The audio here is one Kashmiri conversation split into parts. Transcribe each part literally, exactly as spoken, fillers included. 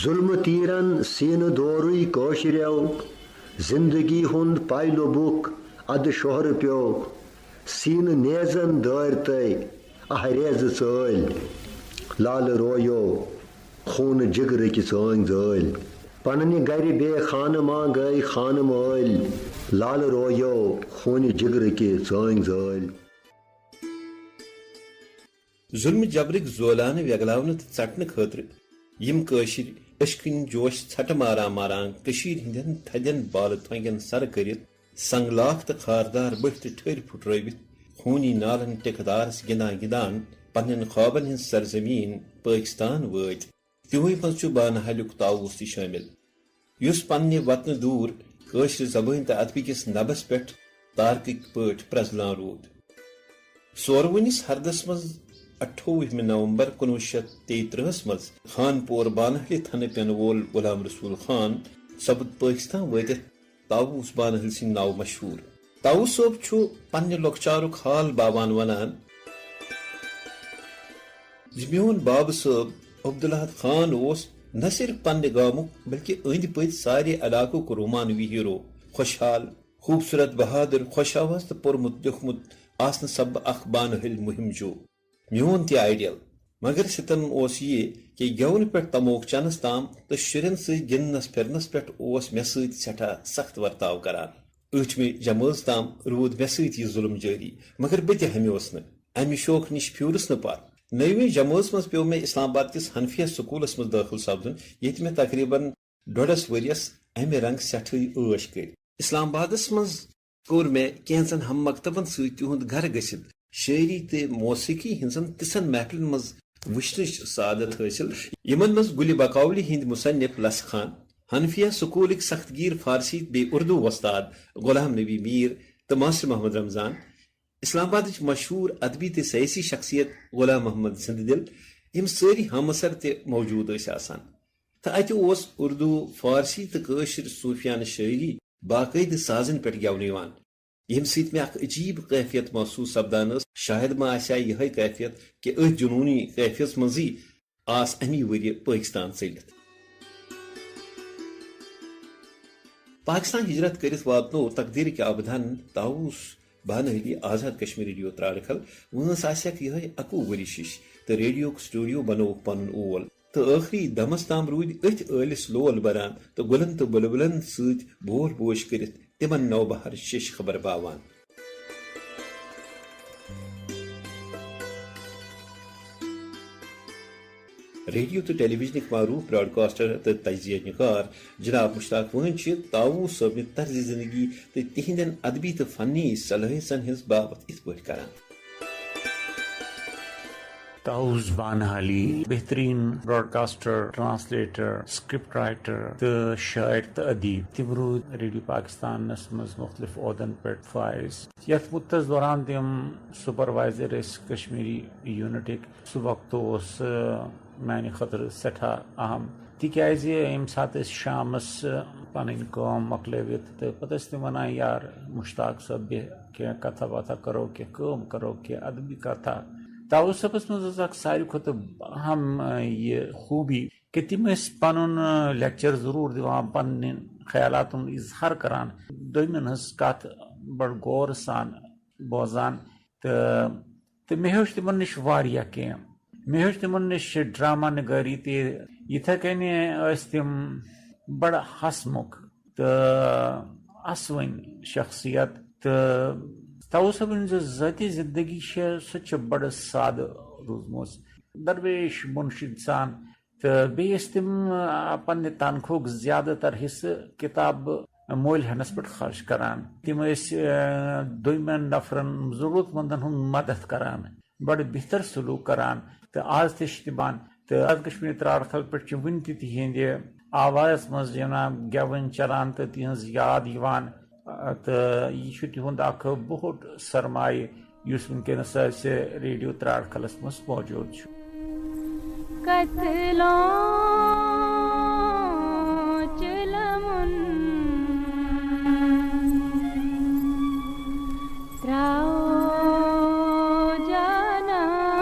ظلمہٕ تیٖرن سیٖنہٕ دورُے کٲشرٮ۪و، زندگی ہُنٛد پاے لوٚبُکھ ادٕ شوہرٕ پیوٚو۔ سیٖنہٕ نیزن دٲرۍ تٔے اہریزٕ ژٲلۍ۔ لالہٕ رویو خوٗنہٕ جگرٕکۍ ژٲنٛگۍ زٲلۍ۔ پننہِ گرِ بے خانہٕ ما گٔے خانہٕ مٲلۍ۔ لالہٕ رویو خوٗنہِ جگرٕکۍ ژٲنٛگۍ زٲلۍ۔ ظلمہٕ جبرٕکۍ زولانہٕ وٮ۪گلاونہٕ تہٕ ژٹنہٕ خٲطرٕ یِم کٲشِرۍ أچھ کِنۍ جوش ژھٹہٕ ماران ماران کٔشیٖرِ ہٕنٛدٮ۪ن تھدٮ۪ن بالہٕ تۄنٛگٮ۪ن سرٕ کٔرِتھ، سنگلاخ تہٕ خاردار بٔٹھۍ تہٕ ٹھٔرۍ پھُٹرٲوِتھ، خوٗنی نالن ٹِکہٕ دارس گِنٛدان گِنٛدان پننٮ۪ن خوابن ہٕنٛز سرزمیٖن پٲکستان وٲتۍ۔ تِموٕے منٛز چھُ بانہالیُک طاووس تہِ شٲمِل، یُس پننہِ وطنہٕ دوٗر کٲشرِ زبٲنۍ تہٕ ادبہٕ کِس نبس پٮ۪ٹھ تارکٕکۍ پٲٹھۍ پرٛزلان روٗد۔ سوروٕنِس ہردس منٛز، اَٹھووُہمہِ نومبر کُنوُہ شیٚتھ تیٚیہِ ترٛہس منٛز، خان پور بانہلہِ تھنہٕ پٮ۪نہٕ وول غلام رسول خان سپُد پٲکستان وٲتِتھ طاووس بانہل سٕنٛدِ ناوٕ مشہوٗر۔ طاووس صٲب چھُ پننہِ لۄکچارُک حال باوان ونان زِ میون بابہٕ صٲب عبدالاحد خان اوس نہ صرف پننہِ گامُک بلکہ أنٛدۍ پٔکۍ سارے علاقُک رومانوی ہیرو، خوشحال، خوبصورت، بہادر، خۄش آواز تہٕ پوٚرمُت لیوٚکھمُت آسنہٕ سببہٕ اکھ بانہل مُہِم جو۔ میون تہِ آیڈیل۔ مگر ستم اوس یہِ کہِ گٮ۪ونہٕ پٮ۪ٹھ تموک چنس تام تہٕ شُرٮ۪ن سۭتۍ گِنٛدنس پھِرنس پٮ۪ٹھ اوس مےٚ سۭتۍ سٮ۪ٹھاہ سخت ورتاو کران۔ ٲٹھمہِ جمٲژ تام روٗد مےٚ سۭتۍ یہِ ظُلم جٲری، مگر بہٕ تہِ ہمیوس نہٕ۔ امہِ شوقہٕ نِش پھیوٗرُس نہٕ پتھ۔ نٔومہِ جمٲژ منٛز پیوٚو مےٚ اسلام آباد کِس حنفیہ سکوٗلس منٛز دٲخل سپدُن، ییٚتہِ مےٚ تقریباً ڈۄڈس ؤرِیس امہِ رنگہٕ سٮ۪ٹھٕے عٲش کٔرۍ۔ اسلام آبادس منٛز کوٚر مےٚ کینٛژن ہم مکتبن سۭتۍ تِہُنٛد گرٕ گٔژھِتھ شٲعری تہٕ موسیقی ہٕنٛزن تِژھن محفلن منٛز وٕچھنٕچ سعادت حٲصِل، یِمن منٛز گُلِ بقاولی ہٕنٛدۍ مصنف لس خان، حنفیہ سکوٗلٕکۍ سختگیٖر فارسی بیٚیہِ اردو وۄستاد غلام نبی میٖر تہٕ ماسٹر محمد رمضان، اسلام آبادٕچ مشہوٗر ادبی تہٕ سیٲسی شخصیت غلام محمد زِندٕ دِل، یِم سٲری ہمعصر تہِ موجود ٲسۍ آسان۔ تہٕ اتہِ اوس اردو، فارسی تہٕ کٲشِر صوٗفیانہٕ شٲعری باقٲعدٕ سازن پٮ۪ٹھ گٮ۪ونہٕ یِوان، ییٚمہِ سۭتۍ مےٚ اکھ عجیب کیفیت محسوٗس سپدان ٲس۔ شاید ما آسہِ ہا یِہے کیفیت کہِ أتھۍ جنوٗنی قٲفیس منٛزٕے آس امی ؤریہِ پٲکستان ژٔلِتھ۔ پاکستان ہجرت کٔرِتھ واتنوو تقدیٖرٕکۍ آبدان طاووس بانہلی آزاد کشمیر ریڈیو ترٛاڑکھل۔ وٲنٛس آسٮ۪کھ یِہے اَکوُہ ؤرِش ہِش تہٕ ریڈیوک سٹوڈیو بنووُکھ پنُن اول۔ تہٕ ٲخری دمس تام روٗدۍ أتھۍ ٲلِس لول بران تہٕ گُلن تہٕ بُلبُلن سۭتۍ بول بوش کٔرِتھ تِمن نوبہار شیش خبر باوان۔ ریڈیو تہٕ ٹیلی ویژنٕکۍ معروٗف براڈکاسٹر تہٕ تجزیہ نِگار جناب مشتاق وٲنۍ چھِ طاووس صٲبنہِ طرزِ زندگی تہٕ تِہنٛدٮ۪ن ادبی تہٕ فنی صلٲحیژن ہٕنٛز باوتھ یِتھ پٲٹھۍ کران۔ طاووس بانہالی بہترین براڈکاسٹر، ٹرانسلیٹر، سکرپٹ رائٹر تہٕ شاعر تہٕ ادیب۔ تِم روٗدۍ ریڈیو پاکستانس منٛز مختلف عہدن پٮ۪ٹھ فائز۔ یتھ مدتس دوران تِم سپروائزر ٲسۍ کشمیری یونٹٕکۍ، سُہ وقت اوس، آ، میانہِ خٲطرٕ سٮ۪ٹھاہ اہم، تِکیازِ ییٚمہِ ساتہٕ أسۍ شامس، آ، پنٕنۍ کٲم مۄکلٲوِتھ تہٕ پتہٕ ٲسۍ تِم ونان، "یار مشتاق صٲب، بیٚہہ، کینٛہہ کتھا باتھا کرو، کینٛہہ کٲم کرو، کینٛہہ ادبی کتھا۔" طاووس صٲبس منٛز ٲس اکھ ساروی کھۄتہٕ اہم، آ، یہِ خوٗبی کہِ تِم ٲسۍ پنُن، آ، لیکچر ضروٗر دِوان، پنٕنٮ۪ن خیالاتن اظہار کران، دوٚیمٮ۪ن ہٕنٛز کتھ بڑٕ غورٕ سان بوزان۔ تہٕ، تہٕ مےٚ ہیوٚچھ تِمن نِش واریاہ کینٛہہ۔ مےٚ ہیوٚچھ تِمن نِش ڈرامہ نِگٲری تہِ۔ یِتھے کٔنۍ ٲسۍ تِم بڑٕ ہسمُکھ تہٕ اسوٕنۍ شخصیت۔ تہٕ طاووس صٲبٕنۍ یۄس ذٲتی زندگی چھےٚ، سۄ تہِ چھےٚ بڑٕ سادٕ روٗزمٕژ۔ درویش منشی انسان۔ تہٕ بیٚیہِ ٲسۍ تِم، آ، پننہِ تنخواہُک زیادٕ تر حصہٕ کِتابہٕ مٔلۍ ہٮ۪نس پٮ۪ٹھ خرچ کران۔ تِم ٲسۍ، آ، دوٚیمٮ۪ن نفرن، ضروٗرت مندن ہُنٛد مدد کران، بڑٕ بہتر سلوک کران۔ تہٕ آز تہِ چھِ تِم۔ تہٕ آز کشمیٖر ترٛاڑکھل پٮ۪ٹھ چھِ وُنہِ تہِ تِہنٛدِ آوازس منٛز یِوان گٮ۪وٕنۍ چلان تہٕ تِہنٛز یاد یِوان۔ آ، تہٕ یہِ چھُ تِہُنٛد اکھ بوٚڑ سرمایہِ، یُس وٕنکیٚنَس اَسہِ ریڈیو ترٛاڑکھلَس منٛز موجود چھُ۔ کتلو چلمن تراو جانان۔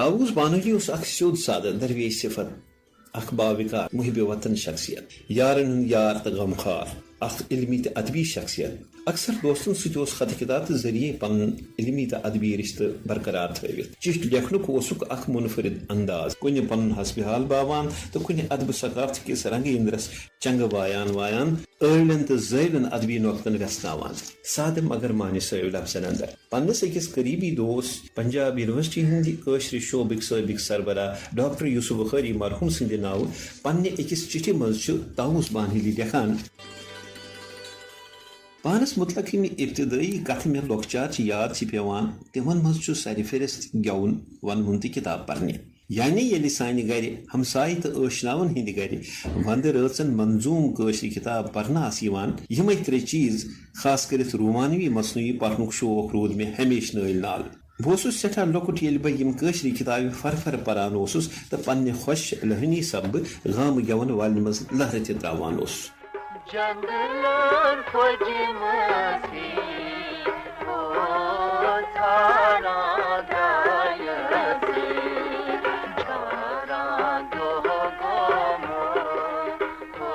طاووس بانہالی اوس اکھ سیوٚد سادٕ درویش صفت، اکھ باوقار محب وطن شخصیت، یارن ہُنٛد یار تہٕ غمخوار، اکھ علمی تہٕ ادبی شخصیت۔ اکثر دوستن سۭتۍ اوس خط کتاب تہٕ ذٔریعے پنُن علمی تہٕ ادبی رشتہٕ برقرار تھٲوِتھ۔ چِٹھۍ لیکھنُک اوسُکھ اکھ منفرد انداز، کُنہِ پنُن حسب حال باوان تہٕ کُنہِ ادب ثقافت کِس رنگہٕ اندرس چنگہٕ وایان وایان ٲویلن تہٕ زٲویلن ادبی نۄقطن وٮ۪ژھناوان۔ سادٕ مگر معنی صٲوِل لفظن اندر۔ پننِس أکِس قریبی دوست، پنجاب یونیورسٹی ہٕنٛدِ کٲشرِ شعبٕکۍ سٲبق سربراہ ڈاکٹر یوسف بخاری مرحوم سٕنٛدِ ناوٕ پننہِ أکِس چِٹھِ منٛز چھُ طاووس بانہالی لیکھان، پانس متعلق یِم ابتدٲیی کتھٕ مےٚ لۄکچار چہِ یاد چھِ پٮ۪وان، تِمن منٛز چھُ سرِ فہرست گٮ۪وُن، ونہٕ وُن تہٕ کِتاب پرنہِ۔ یعنی ییٚلہِ سانہِ گرِ ہمسایہِ تہٕ ٲشناون ہٕنٛدِ گرِ ونٛدٕ رٲژن منظوٗم کٲشرِ کِتاب پرنہٕ آسہٕ یِوان، یِمے ترٛےٚ چیٖز، خاص کٔرِتھ رومانوی مصنوعی پرنُک شوق روٗد مےٚ ہمیشہٕ نٲلۍ نال۔ بہٕ اوسُس سٮ۪ٹھاہ لۄکُٹ، ییٚلہِ بہٕ یِم کٲشرِ کِتابہِ فر فر پران اوسُس تہٕ پننہِ خۄش لہنی سببہٕ گامہٕ گٮ۪وَن والنہِ منٛز لہرٕ تہِ تراوان اوسُس۔ جنگلن پھۄجہِ منٛزٕے ژھانڈان درٛایس بہٕ، ژھانڈان دۄہ گوٚمُت۔ او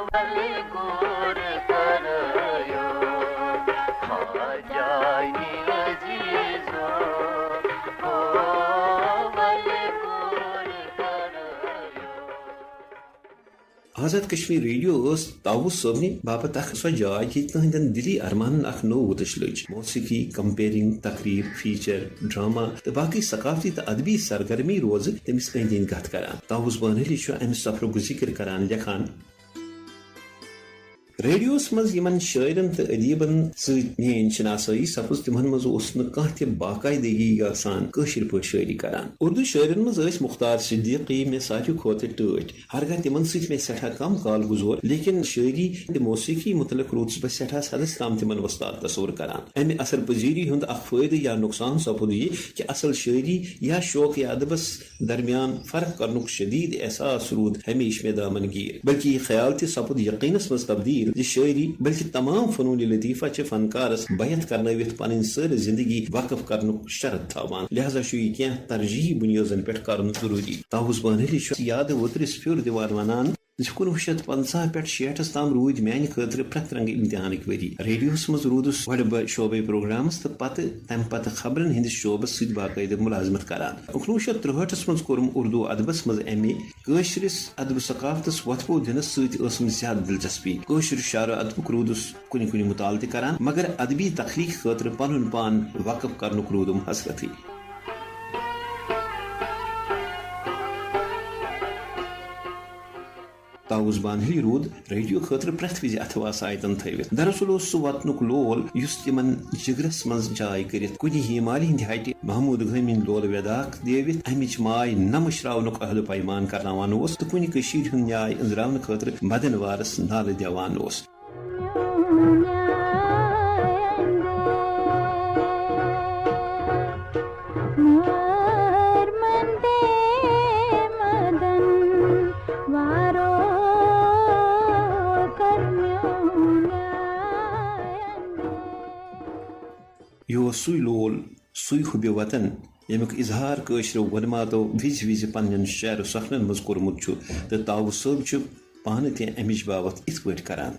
ولہِ گُر کرو، خواجہ عزیزو، او ولہِ گُر کرو۔ آزاد کشمیر ریڈیو ٲس طاووس صٲبنہِ باپتھ اکھ سۄ جاے، ییٚتہِ تٕہٕنٛدٮ۪ن دِلی ارمانن اکھ نٔو وُتٕش لٔج۔ موسیقی، کمپیرنگ، تقریر، فیچر، ڈرامہ تہٕ باقٕے ثقافتی تہٕ ادبی سرگرمی روزٕ تٔمِس أنٛدۍ أنٛدۍ کتھ کران۔ طاووس بانہالی چھُ امہِ سفرُک ذکر کران، لیکھان، ریڈیوس منٛز یِمن شٲعرن تہٕ ادیبن سۭتۍ میٲنۍ شناسٲیی سپٕز، تِمن منٛز اوس نہٕ کانٛہہ تہِ باقاعدگی سان کٲشِر پٲٹھۍ شٲعری کران۔ اردو شٲعرن منٛز ٲسۍ مختار صدیقی مےٚ ساروی کھۄتہٕ ٹٲٹھۍ۔ ہرگاہ تِمن سۭتۍ مےٚ سٮ۪ٹھاہ کم کال گُزور، لیکن شٲعری تہٕ موسیقی متعلق روٗدُس بہٕ سٮ۪ٹھاہ حدس تام تِمن وۄستاد تصور کران۔ امہِ اثر پذیری ہُنٛد اکھ فٲیدٕ یا نۄقصان سپُد یہِ کہِ اصل شٲعری یا شوقِ ادبس درمیان فرق کرنُک شدید احساس روٗد ہمیشہٕ مےٚ دامن گیر، بلکہ یہِ خیال تہِ سپُد یقینس منٛز تبدیل زِ شٲعری بلکہ تمام فنون لطیفہ چھِ فنکارس بیعت کرنٲوِتھ پنٕنۍ سٲرٕے زندگی وقف کرنُک شرط تھاوان، لہذا چھُ یہِ کینٛہہ ترجیحی بنیٲدن پٮ۪ٹھ کرُن ضروٗری۔ طاووس بانہالی چھُ یادٕ وُترِس پھیُر دِوان ونان، زِ کُنوُہ شیٚتھ پنٛژاہ پٮ۪ٹھ شیٹھس تام روٗدۍ میانہِ خٲطرٕ پرٛٮ۪تھ رنگہٕ امتحانٕکۍ ؤری۔ ریڈیوہس منٛز روٗدُس گۄڈٕ بہٕ شعبے پروگرامس تہٕ پتہٕ تمہِ پتہٕ خبرن ہٕنٛدِس شعبس سۭتۍ باقٲعدٕ مُلازمت کران۔ کُنوُہ شیٚتھ ترٛہٲٹھس منٛز کوٚرُم اردو ادبس منٛز ایم اے۔ کٲشرِس ادبہٕ ثقافتس وۄتھٕ بو دِنس سۭتۍ ٲسٕم زیادٕ دلچسپی۔ کٲشُر شعر و ادبُک روٗدُس کُنہِ کُنہِ مطالعہٕ تہِ کران، مگر ادبی تخلیق خٲطرٕ پنُن پان وقف کرنُک روٗدُم حسرتٕے۔ طاووس بانہلی روٗد ریڈیو خٲطرٕ پرٛٮ۪تھ وِزِ اَتھٕ واسہٕ آیتن تھٲوِتھ۔ دراصل اوس سُہ وطنُک لول، یُس تِمن جگرس منٛز جاے کٔرِتھ کُنہِ ہیمالہِ ہٕنٛدِ ہٹہِ محمود گٲمِنۍ لولہٕ وٮ۪داکھ دیوِتھ اَمِچ ماے نہ مٔشراونُک عہد و پیمان کرناوان اوس تہٕ کُنہِ کٔشیٖرِ ہُنٛد نیاے أنٛزراونہٕ خٲطرٕ مدن وارس نالہٕ دِوان اوس۔ یہِ اوس سُے لول، سُے حُبہِ وطن، ییٚمیُک اظہار کٲشرٮ۪و وۄنماتو وِزِ وِزِ پننٮ۪ن شعر و سخنن منٛز کوٚرمُت چھُ، تہٕ طاووس صٲب چھُ پانہٕ تہِ امِچ باوتھ اِتھ پٲٹھۍ کران۔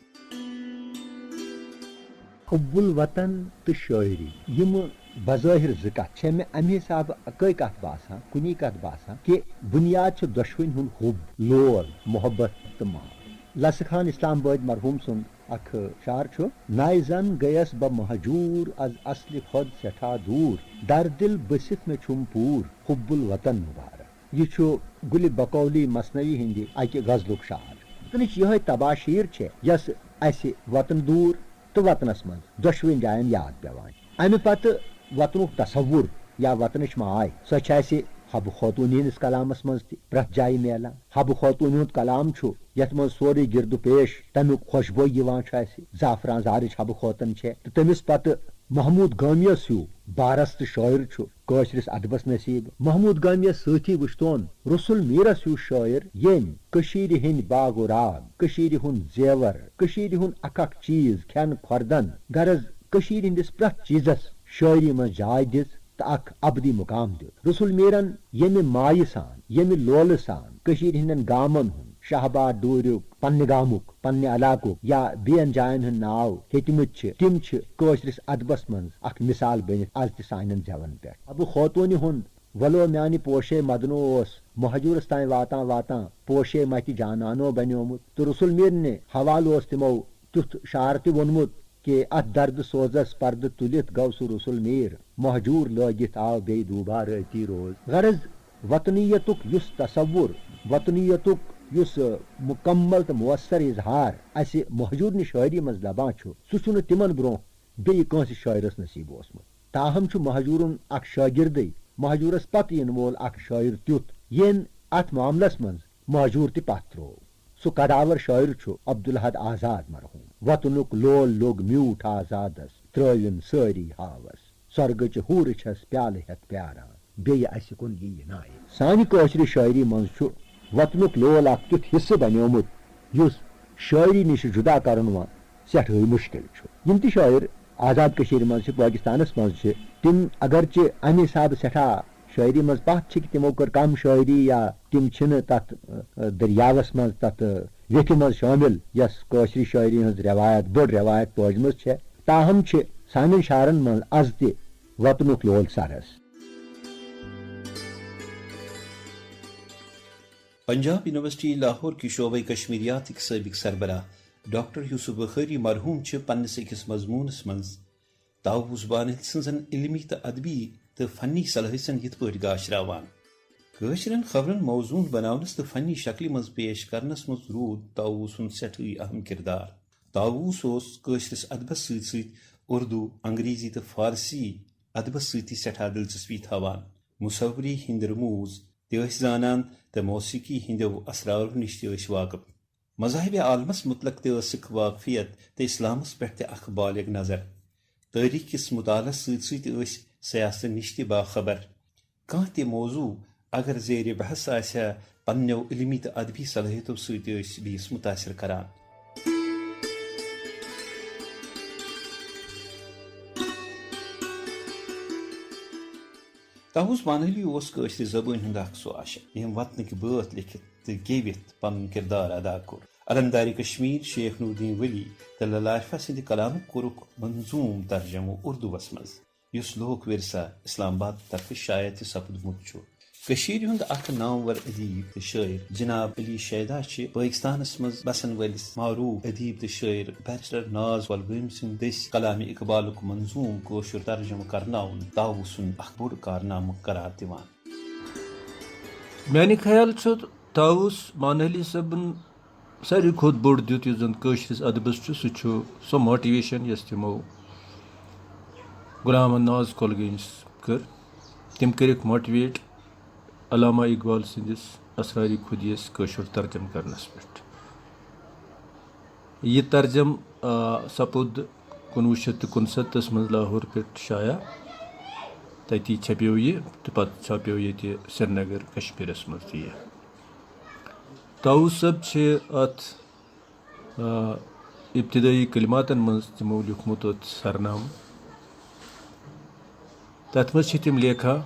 حب الوطن تہٕ شٲعری، یِم بظٲہِر زٕ کتھ چھےٚ مےٚ امہِ حسابہٕ اکٲے کتھ باسان، کُنی کتھ باسان، کہِ بُنیاد چھِ دۄشوٕنۍ ہُنٛد حب، لول، محبت تہٕ مال۔ لسہٕ خان اسلام آبٲدۍ مرحوٗم سُنٛد اکھ شعر چھُ، ناے زن گٔیس بہٕ مہجوٗر از اصلہِ خۄد سٮ۪ٹھاہ دوٗر، در دِل بٔسِتھ مےٚ چھُم پوٗر حب الوطن مُبارک۔ یہِ چھُ گُلِ بقولی مثنوی ہٕنٛدِ اکہِ غزلُک شعر۔ وطنٕچ یِہے تباشیر چھےٚ، یۄس اسہِ وطن دوٗر تہٕ وطنس منٛز دۄشوٕنۍ جاین یاد پٮ۪وان چھِ۔ امہِ پتہٕ وطنُک تصور یا وطنٕچ ماے، سۄ چھِ اسہِ حبہٕ خوتوٗنہِ ہٕنٛدِس کلامس منٛز تہِ پرٛٮ۪تھ جایہِ میلان۔ حبہٕ خوتوٗنہِ ہُنٛد کلام چھُ، یتھ منٛز سورُے گِرد و پیش تمیُک خۄشبوے یِوان چھُ اسہِ۔ زعفران زارٕچ حبہٕ خوتن چھےٚ تہٕ تٔمِس پتہٕ محمود گٲمیس ہیوٗ بارس تہٕ شٲعر چھُ کٲشرِس ادبس نصیب۔ محمود گٲمیس سۭتی وُچھتون رسول میٖرس ہیوٗ شٲعر، ییٚمۍ کٔشیٖرِ ہٕنٛدۍ باغ و راغ، کٔشیٖرِ ہُنٛد زیور، کٔشیٖرِ ہُنٛد اکھ اکھ چیٖز، کھٮ۪ن کھۄردن، غرض کٔشیٖرِ ہٕنٛدِس پرٛٮ۪تھ چیٖزس شٲعری منٛز جاے دِژ۔ اکھ ابدی مقام دیُت۔ رسول میرن ییٚمہِ مایہِ سان، ییٚمہِ لولہٕ سان کٔشیٖرِ ہٕنٛدٮ۪ن گامن ہُنٛد، شاہباد ڈوٗریُک، پننہِ گامُک، پننہِ علاقُک یا بیٚین جاین ہُنٛد ناو ہیٚتمٕتۍ چھِ، تِم چھِ کٲشرِس ادبس منٛز اکھ مثال بٔنِتھ از تہِ سانٮ۪ن زٮ۪ون پٮ۪ٹھ۔ ابہٕ خوتوٗنہِ ہُنٛد ولو میانہِ پوشے مدنو اوس مہجوٗرس تام واتان واتان پوشے متہِ جانانو بنیومُت، تہٕ رسول میرنہِ حوالہٕ اوس تِمو تیُتھ شعر تہِ ووٚنمُت کہِ اتھ دردٕ سوزس پردٕ تُلِتھ گوٚو سُہ رسول میر مہجوٗر لٲگِتھ آو بیٚیہِ دوٗبارٕ أتی روز۔ غرض، وطنیتُک یُس تصور، وطنیتُک یُس، ٲ، مکمل تہٕ مؤثر اظہار اسہِ مہجوٗرنہِ شٲعری منٛز لبان چھُ، سُہ چھُنہٕ تِمن برونٛہہ بیٚیہِ کٲنٛسہِ شٲعرس نصیٖب اوسمُت۔ تاہم چھُ مہجوٗرُن اکھ شٲگِردٕے مہجوٗرس پتہٕ یِنہٕ وول اکھ شٲعر تیُتھ، ییٚمۍ اتھ معاملس منٛز مہجوٗر تہِ پتھ تروو۔ سُہ قداور شٲعر چھُ عبدالاحد آزاد مرحوٗم۔ وطنُک لول لوٚگ میوٗٹھ آزادس، ترٲوِن سٲری ہاوس۔ سۄرگٕچہِ حوٗرٕ چھَس پیالہٕ ہٮ۪تھ پیاران، بیٚیہِ اَسہِ کُن یِیہِ نایہِ۔ سانہِ کٲشرِ شٲعری منٛز چھُ وطنُک لول اکھ تیُتھ حصہٕ بنیومُت، یُس شٲعری نِش جُدا کرُن وۄنۍ سٮ۪ٹھاہٕے مُشکِل چھُ۔ یِم تہِ شٲعر آزاد کٔشیٖرِ منٛز چھِ، پٲکِستانَس منٛز چھِ، تِم اگرچہِ اَمہِ حسابہٕ سٮ۪ٹھاہ شٲعری منٛز پَتھ چھِ کہِ تِمو کٔر کم شٲعری یا تِم چھِنہٕ تَتھ، ٲ، دٔریاوَس منٛز، تَتھ، ٲ، ویٚتھِ منٛز شٲمِل، یۄس کٲشرِ شٲعری ہٕنٛز رٮ۪وایت، بٔڑ رٮ۪وایت پٲجمٕژ چھےٚ۔ تاہم چھِ سانٮ۪ن شاعرن منٛز از تہِ وطنُک لول سرس۔ پنجاب یونیورسٹی لاہور کہِ شعبہ کشمیریاتٕکۍ سٲبق سربراہ ڈاکٹر یوسف بخاری مرحوم چھِ پننِس أکِس مضموٗنس منٛز طاووس بانحل سٕنٛزن علمی تہٕ ادبی تہٕ فنی صلٲحیژن یِتھ پٲٹھۍ گاشراوان۔ کٲشرٮ۪ن خبرن موزوٗن بناونس تہٕ فنی شکلہِ منٛز پیش کرنس منٛز روٗد طاووس ہُنٛد سٮ۪ٹھٕے اہم کردار۔ طاووس اوس کٲشرِس ادبس سۭتۍ سۭتۍ اردو، انگریزی تہٕ فارسی ادبس سۭتۍ تہِ سٮ۪ٹھاہ دلچسپی تھاوان۔ مصوری ہٕنٛدۍ رموز تہِ ٲسۍ زانان تہٕ موسیقی ہٕنٛدیو اسرارو نِش تہِ ٲسۍ واقف۔ مذاہب عالمس متعلق تہِ ٲسٕکھ واقفیت تہٕ اسلامس پٮ۪ٹھ تہِ اکھ بالغ نظر۔ تٲریخ کِس مطالعس سۭتۍ سۭتۍ ٲسۍ سیاست نِش تہِ باخبر۔ کانٛہہ تہِ موضوع اگر زیر بحث آسہِ ہا، پننیو علمی تہٕ ادبی صلٲحیتو سۭتۍ ٲسۍ بیٚیِس متاثر کران۔ طاووس بانحلی اوس کٲشرِ زبٲنۍ ہُنٛد اکھ سُہ عاشق، ییٚمۍ وطنٕکۍ بٲتھ لیکھِتھ تہٕ گیٚوِتھ پنُن کردار ادا کوٚر۔ علمدارِ کشمیر شیخ نوردین ولی تہٕ للہ عارفہ سٕنٛدِ کلامُک کوٚرُکھ منظوم ترجمہٕ اردوس منٛز، یُس لوک ورثہ اسلام آباد طرفہٕ شایع تہِ سپُدمُت چھُ۔ کٔشیٖرِ ہُنٛد اکھ نامور ادیب تہٕ شٲعر جناب علی شیدا چھِ پٲکستانس منٛز بسن وٲلِس معروف ادیب تہٕ شٲعر بیرسٹر ناز کۄلگٲمۍ سٕنٛدِ دٔسۍ کلامِ اقبالُک منظوم کٲشُر ترجمہٕ کرناوُن طاووسُن اکھ بوٚڑ کارنامہٕ قرار دِوان۔ میانہِ خیال چھُ طاووس بانحلی صٲبُن ساروی کھۄتہٕ بوٚڑ دیُت یُس زن کٲشرِس ادبس چھُ، سُہ چھُ سۄ motivation یۄس تِمو غلام ناز کۄلگٲمِس کٔر۔ تِم کٔرِکھ motivate علامہ اقبال سٕنٛدِس اسرارِ خودیس کٲشُر ترجمہٕ کرنس پٮ۪ٹھ۔ یہِ ترجمہٕ، آ، سپُد کُنوُہ شیٚتھ تہٕ کُنسَتتھس منٛز لاہور پٮ۪ٹھ شایع۔ تتی چھپیو یہِ تہٕ پتہٕ چھپیو ییٚتہِ سرینگر کشمیرس منٛز تہِ یہِ۔ طاووس صٲب چھِ اتھ، آ، ابتدٲئی کلماتن منٛز تِمو لیوٗکھمُت اوس سرنامہٕ۔ تتھ منٛز چھِ تِم لیکھان،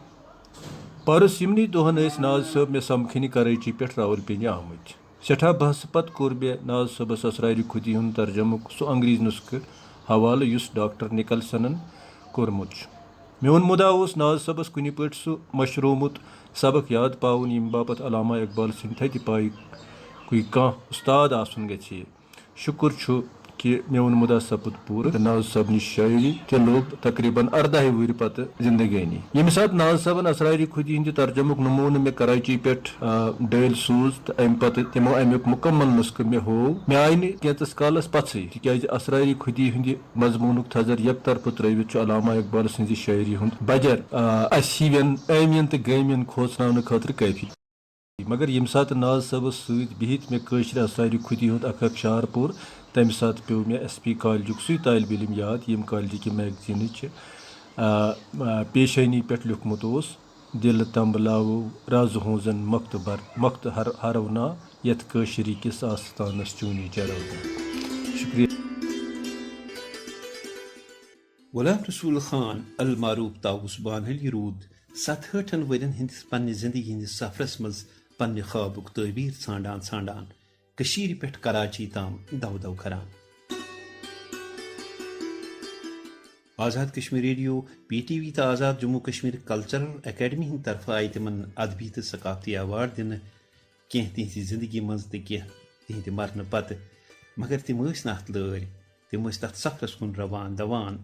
"پرُس یِمنٕے دۄہن ٲسۍ ناز صٲب مےٚ سمکھنہِ کراچی پٮ۪ٹھ راولپنڈی آمٕتۍ۔ سٮ۪ٹھاہ بحثہٕ پتہٕ کوٚر مےٚ ناز صٲبس اسرارِ خودی ہُنٛد ترجمُک سُہ انگریزی نسخہٕ حوالہٕ یُس ڈاکٹر نکلسنن کوٚرمُت چھُ۔ میون مُدا اوس ناز صٲبس کُنہِ پٲٹھۍ سُہ مٔشرومُت سبق یاد پاوُن، ییٚمہِ باپتھ علامہ اقبال سٕنٛدِ تھدِ پایہِ کُے کانٛہہ اُستاد آسُن گژھِ ہے۔ شُکُر چھُ کہِ میون مُدا سپُد پوٗرٕ تہٕ ناز صٲبنِچ شٲعری تہِ لوٚب تقریباً ارداہہِ وُہرِ پتہٕ زندگٲنی۔ ییٚمہِ ساتہٕ ناز صٲبن اسرارِ خودی ہٕنٛدِ ترجمُک نموٗنہٕ مےٚ کراچی پٮ۪ٹھ، آ، ڈٲلۍ سوٗز تہٕ امہِ پتہٕ تِمو امیُک مُکمل نسخہٕ مےٚ ہوو، مےٚ آیہِ نہٕ کینٛژس کالس پژھٕے، تِکیازِ اسرارِ خودی ہٕنٛدِ مضموٗنُک تھزر یکطرفہٕ ترٲوِتھ چھُ علامہ اقبال سٕنٛزِ شٲعری ہُنٛد بجر، آ، اسہِ ہِوٮ۪ن عٲمین تہٕ گٲمین کھوژناونہٕ خٲطرٕ کٲفی۔ مگر ییٚمہِ ساتہٕ ناز صٲبس سۭتۍ بِہِتھ مےٚ کٲشرِ اسرارِ خودی ہُنٛد اکھ اکھ شعر پوٚر، تمہِ ساتہٕ پیوٚو مےٚ ایس پی کالجُک سُے طالب علم یاد، ییٚمہِ کالجہِ کہِ میگزیٖنٕچ، آ، آ، پیشٲنی پٮ۪ٹھ لیوٗکھمُت اوس، "دِلہٕ تمبلاوو راز ہونزن مۄختہٕ بر، مۄختہٕ ہر، ہرو نا، یتھ کٲشری کِس آستانس چونی چرو نا۔" شُکریہ۔ غلام رسول خان المعروف طاووس بانہلی روٗد ستہٲٹھن ؤرین ہٕنٛدِس پننہِ زندگی ہٕنٛدِس سفرس منٛز پننہِ خوابُک تعبیر ژھانڈان ژھانڈان کٔشیٖرِ پٮ۪ٹھ کراچی تام دو دو کران۔ Azad Kashmir radio, P T V تہٕ آزاد جموں کشمیر کلچرل اکیڈمی ہٕنٛدِ طرفہٕ آیہِ تِمن ادبی تہٕ ثقافتی ایوارڈ دِنہٕ، کینٛہہ تِہنٛزِ زندگی منٛز تہٕ کینٛہہ تِہنٛدِ مرنہٕ پتہٕ، مگر تِم ٲسۍ نہٕ اتھ لٲرۍ، تِم ٲسۍ تتھ سفرس کُن روان دوان۔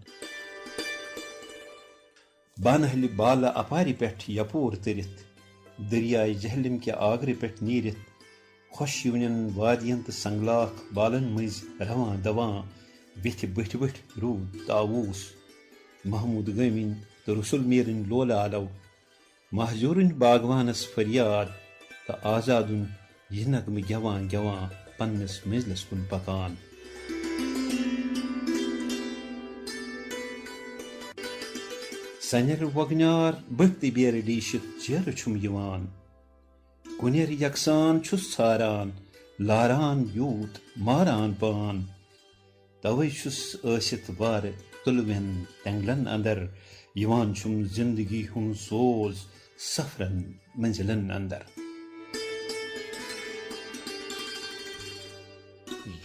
بانہلہِ بالہٕ اپارِ پٮ۪ٹھ یپور تٔرِتھ، دٔریاے جہلم کہِ آگرٕ پٮ۪ٹھ نیٖرِتھ، خۄشیِونٮ۪ن وادین تہٕ سنگلاخ بالن مٔنٛزۍ رواں دواں ویتھِ بٔٹھۍ بٔٹھۍ روٗد طاووس، محمود گٲمِنۍ تہٕ رسول میرٕنۍ لولہٕ آلو، مہجورٕنۍ باغوانس فریاد تہٕ آزادُن یہِ نغمہٕ گٮ۪وان گٮ۪وان پننِس منزلس کُن پکان۔ سنیر وۄگنیار بٔٹھۍ تہٕ بیرٕ ڈیٖشِتھ چیرٕ چھُم یِوان۔ کُنیر یکسان چھُس ژھاران، لاران یوٗت ماران پان۔ توے چھُس ٲسِتھ وارٕ تُلوٮ۪ن تٮ۪نٛگلن اندر، یِوان چھُم زندگی ہُنٛد سوز سفرن منزلن اندر۔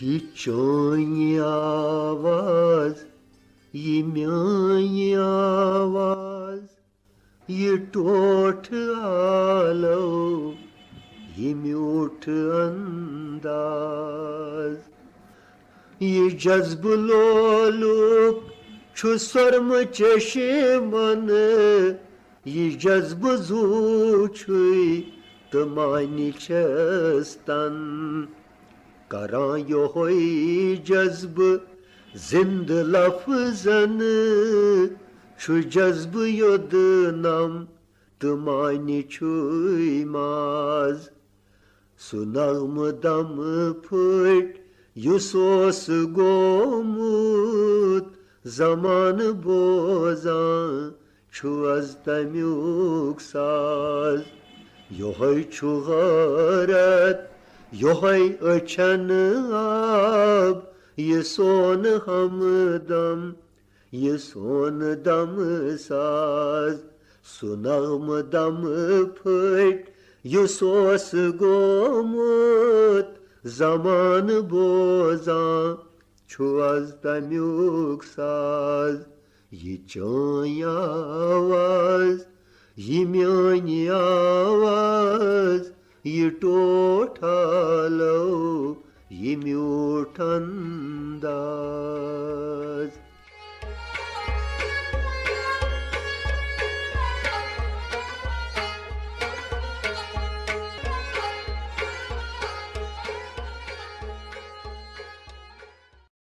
یہِ چٲنۍ آواز، یہِ میٲنۍ آواز، یہِ ٹوٹھ آلو، یہِ میوٗٹھ انداز، یہِ جذبہٕ لولُک چھُ سۄرمہٕ چشمن، یہِ جذبہٕ زُو چھُے تہٕ معنی چھَس تن۔ کران یۄہے جذبہٕ زِندٕ لفظن، چھُ جذبہٕ یوٚد نم تہٕ معنی چھُے ماز۔ سُہ نغمہٕ دمہٕ پھٔٹۍ یُس اوس گوٚمُت زمانہٕ بوزان، چھُ از تمیُک ساز۔ یۄہے چھُ غٲرت، یۄہے أچھن آب، یہِ سون ہمدم، یہِ سون دم ساز۔ سُہ نغمہٕ دم پھٔٹۍ یُس اوس گوٚمُت زمانہٕ بوزان، چھُ از تمیُک ساز۔ یہِ چٲنۍ آواز، یہِ میٲنۍ آواز، یہِ ٹوٹھ آلو، یہِ میوٗٹھ انداز۔